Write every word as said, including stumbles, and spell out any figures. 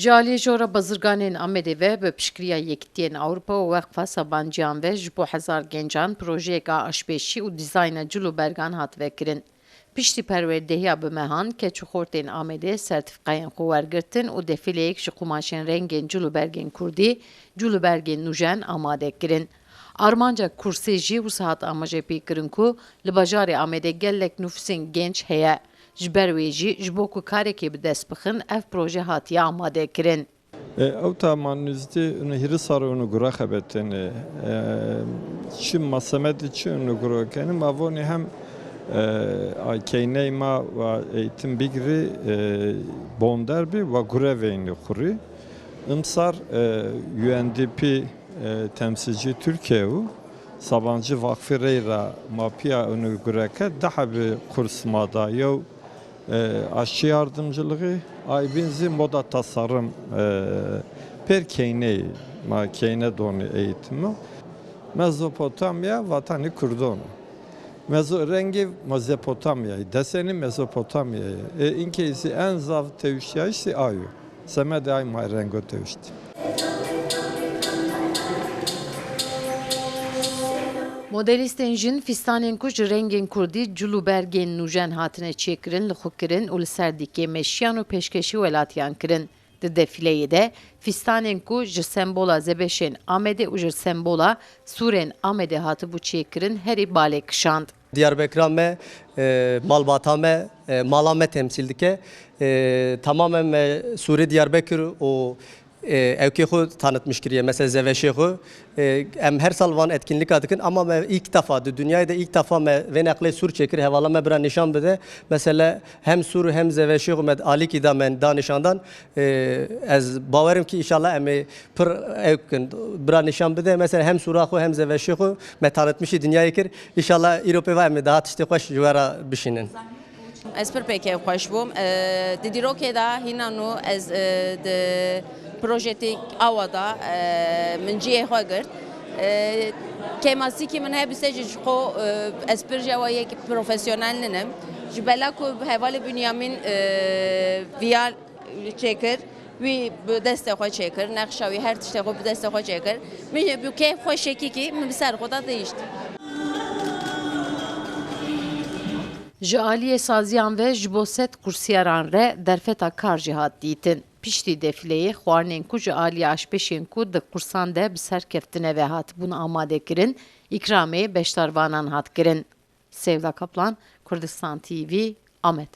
Ji aliyê Jora Bazirganên Amedê ve bi piştgiriya Yekîtiyên Ewropa û Weqfa Sabanciyan ve ji bo hezar gencan projeyeka aşpêşî û dîzayna cil û bergan hat vekirin. Piştî perwerdehiya bi mehan, keç û xortên Amedê sertîfîkayên xwe wergirtin û defîleyek ji qumaşên rengên cil û bergên kurdî, cil û bergên nûjen amade kirin. Armanca kursê jî wisa hat amajepêkirin ku li bajarê Amedê gelek nufusên genc heye. Ji ber wê jî, ji bo ku karekê bi dest bixin, ev proje hatiye amade kirin. E, ew ta ma nêzdî ûnû hîrê sar ûnû gure xebetêne. E, çi ma semedê çi ûnû gure kenî, ma vonî hem, e, a keyney ma wa eğitim bigirî, e, bonder bî, wa gure veynî xurî. Imsar, e, U N D P, e, temsilcî Tirkiye û Sabancı Vakfı reyra ma piya ûnû gureke deh hebî kurs ma da. Yew, e, aşçı yardımcılığı, aybin zî moda tasarım, e, pêr keyneyî, ma keyne donî eğitimi. Mezopotamya vatanî Kurdon. Mezo rengê Mezopotamyayê, desenî Mezopotamyayê. E, inkê zî en zaf tewşiyayîş zî ayo. Semedê ay ma rengo tewşt. Modelîstên jin fîstanên ku ji rengên kurdî, cil û bergên nûjen hatine çêkirin, li xwe kirin û li ser dîkê meşiyan û pêşkêşî welatiyan kirin. Di defîleyê de fîstanên ku ji sembola zebeşên Amedê û ji sembola sûrên Amedê hatibû çêkirin, herî balê kişand. Diyarbekira me, e, malbata me, e, mala me temsîl dike. E, tamamen me sûrê Diyarbekir û, e, ewkê xwe tanıtmış kiriye, mesela zeveşê xwe. E, em her sal van etkinlika dikin, ama me ilk defa, di dünyayê de ilk defa me vê neqlê sûr çêkir, hevala me bira nîşan bide. Mesela hem sûr hem zeveşê xwe me alîkî da me da nîşandan. E, ez bawerim ki inşallah em ê pir ew bikin. Bira nîşan bide, mesela hem sûra xwe hem zeveşê xwe me tanıtmişî dinyayê kir. İnşallah îro pê va em ê daha tiştê xweş ji we re bişînin. Ez pir pê kêfxweş bûm. E, di dîrokê de hîna nû ez, e, di projetê awa de, e, min cihê xwe girt. E, kêmasîkî min hebîse jî ji xwe, e, ez pir jewa yek profesyonel ninim. Ji bela ku hevalê Bünyamin, e, viya çêkir, wî bi destê xwe çêkir, nexşa wî her tiştê xwe bi destê xwe çêkir. Min jî bi kêf xweşekî kî min bi ser xwe de dihişt. Ji aliyê saziyan ve ji bo sed kursîyaran re derfeta kar jî hat dîtin. Piştî defîleyê xwarinên ku ji aliyê aşpêşên ku di kursan de bi ser keftine ve hatibûn amadekirin, îkramê beşdarvanan hat kirin. Sevda Kaplan, Kurdistan T V, Amed.